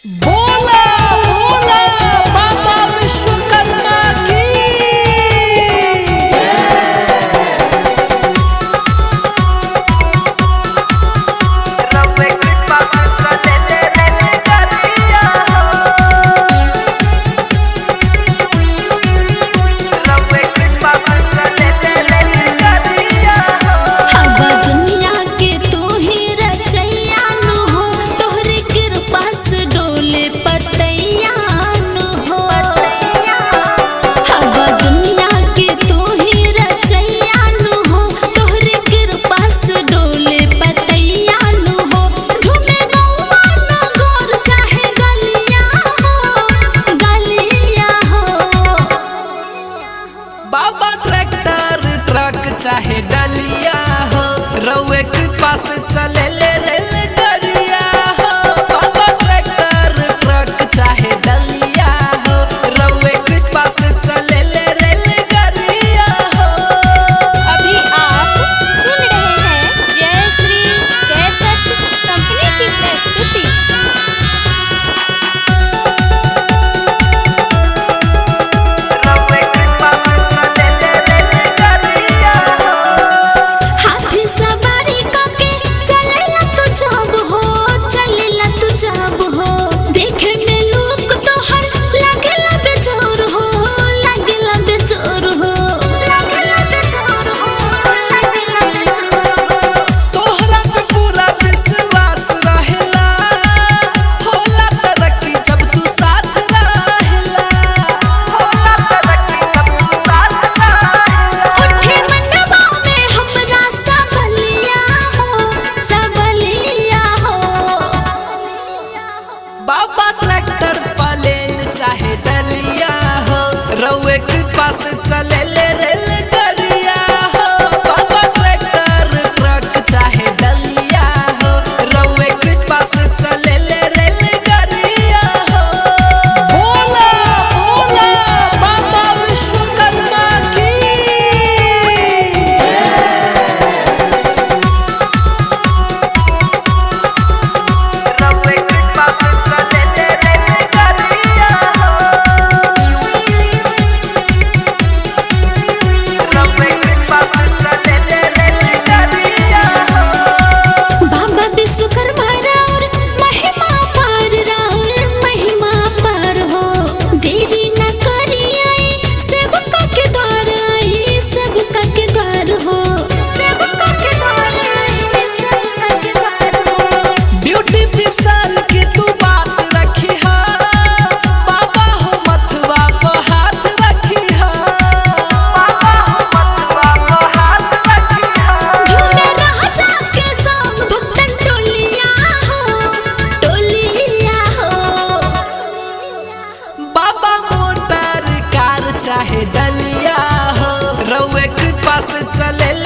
बोला बोला बाबा विश्वकर्मा की। हवा दुनिया के तू ही रचैया नु हो, तोहरे कृपा से डोले पतैया नु हो। हवा दुनिया के तू ही रचैया नु हो, तोहरे कृपा से डोले पतैया नु हो। झूमे गौआ न गोर चाहे गलिया हो, गलिया हो। बाबा ट्रैक्टर ट्रक चाहे डलिया हो, रउए कृपा से चले ले रेलगाड़िया हो। बाबा ट्रैक्टर ट्रक चाहे डलिया हो, रउए कृपा से चले ले रेलगाड़िया हो। अभी आप सुन रहे हैं जय श्री कैसेट कंपनी की प्रस्तुति। हाथी सवारी करके चलेला तू जब हो, चलेला तू जब हो। देखे में लोग तोहर लागेला बेजोर हो, लागेला बेजोर हो, लागेला बेजोर हो, लागेला बेजोर हो। तोहरा पे पूरा विश्वास रहेला, होला तरक्की जब तू साथ रहेला। उठे मनवा में हमरा सबलिया हो, सबलिया हो। बाबा ट्रैक्टर प्लेन चाहे डलिया हो, रउए कृपा से चले ले रेलगाड़िया हो। बाबा ट्रैक्टर ट्रक चाहे डलिया हो, रउए कृपा से चले ले रेलगाड़िया हो। बोला बोला बाबा विश्वकर्मा की। बाबा विश्वकर्मा राउर महिमा पार, राउर महिमा पार हो। देरी न करी आई सेवका के द्वार, आई सेवका के द्वार हो, सेवका के द्वार आई, सेवका के द्वार हो। ब्यूटी पिसान की तू बात रखी हा, बाबा हो मथुआ को हाथ रखी हा। झूमे राजा के संग भक्तन टोलिया हो, टोलिया हो। बाबा मोटर कार चाहे डलिया हो, रउए कृपा से चले।